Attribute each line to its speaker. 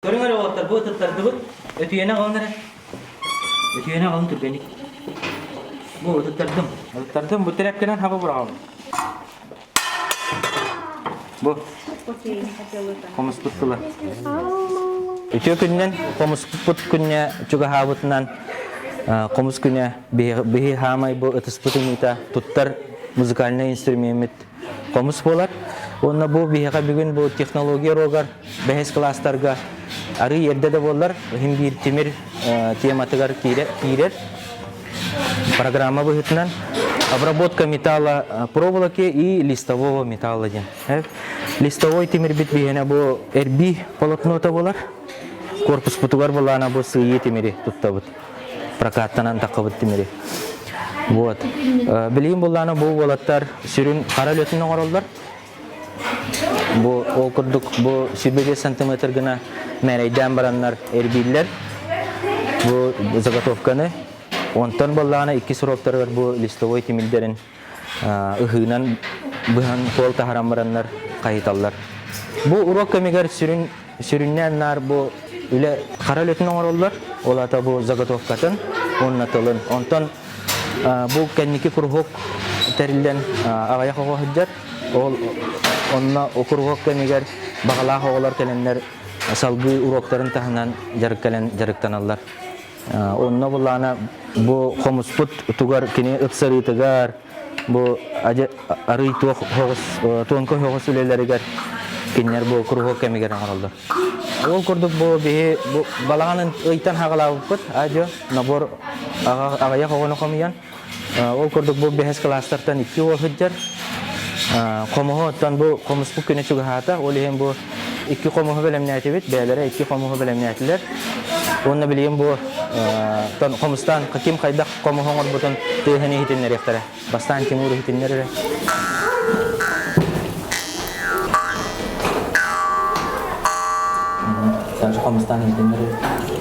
Speaker 1: Көрүҥ эрэ уолаттар, бу ытыттардыбыт. Өтүйэни аҕалан эрэ. Өтүйэни аҕалан түргэнник. Бу ытыттардым. Ытыттардым. Бу тирээпкэнэн хаба быраҕабын. Бу хомуспут тыла. Үтүө күнүнэн хомуспут күнэ чугаһаабытынан хомус күнэ биһи хаамай бу ытыспыт ымыыта туттар музыкальнай инструмеммит хомус буолар. Уонна бу биһиэхэ бүгүн бу технология уруогар бэһис кылаастарга арыый эрдэ да буоллар, иһин биир тимир тематыгар киирэр. Программа быһыытынан обработка металла проволоки и листового металла диэн. Листовой тимирбит биһиэнэ бу эрбии полотнота буолар. Корпуспутугар былаана бу сыыйыы тимири туттабыт. Прокаттанан таххабыт тимири. Вот. Билигин буллаана бу уолаттар сүрүн хара үлэтин оҥороллор. Бу ол курдук бу 25 сантиметр гына мээрэйдээн бараннар эрбииллэр. Бу заготовканы. Онтон буоллаҕына икки сроктарыгар бу листовой тимирдэрин ыһыынан быһан суол таһаран бараннар хайыталлар. Бу уруок кэмигэр сүрүн сүрүннээн наар бу үлэ хара үлэтин оҥороллор. Ол аата бу заготовкатын уонна тылын. Онтон бу кэнники куруһуок тэриллэн аҕыйах оҕо сылдьар. Ол онно куруһуок кэмигэр баҕалаах оҕолор кэлэннэр салгыы уруоктарын таһынан дьарык кэлэн дьарыктаналлар. Онно буллаана бу хомуспут тугар кини ыпсарыытыгар бу арый туох хоҕус туонка хоҕус үлэлэригэр кинилэр бу куруһуок кэмигэр оҥороллор. Ол курдук бу биһи бу балаҕан ыйтан хаҕалаабыппыт адьо набор аҕыйах оҕону хомуйан Ол курдук бу бэһис кылаастартан икки уол сылдьар. Хомуһу оттон бу хомуспут күнэ чугаһаата. Ол иһин бу икки хомуһу бэлэмнээтибит. Бэйэлэрэ икки хомуһу бэлэмнээтилэр. Уонна билигин бу хомустаан ким хайдах хомуһу оҥорбутун тыаһын иһитиннэриэхтэрэ. Бастаан Тимур иһитиннэр эрэ. Саша хомустаан иһитиннэр эрэ.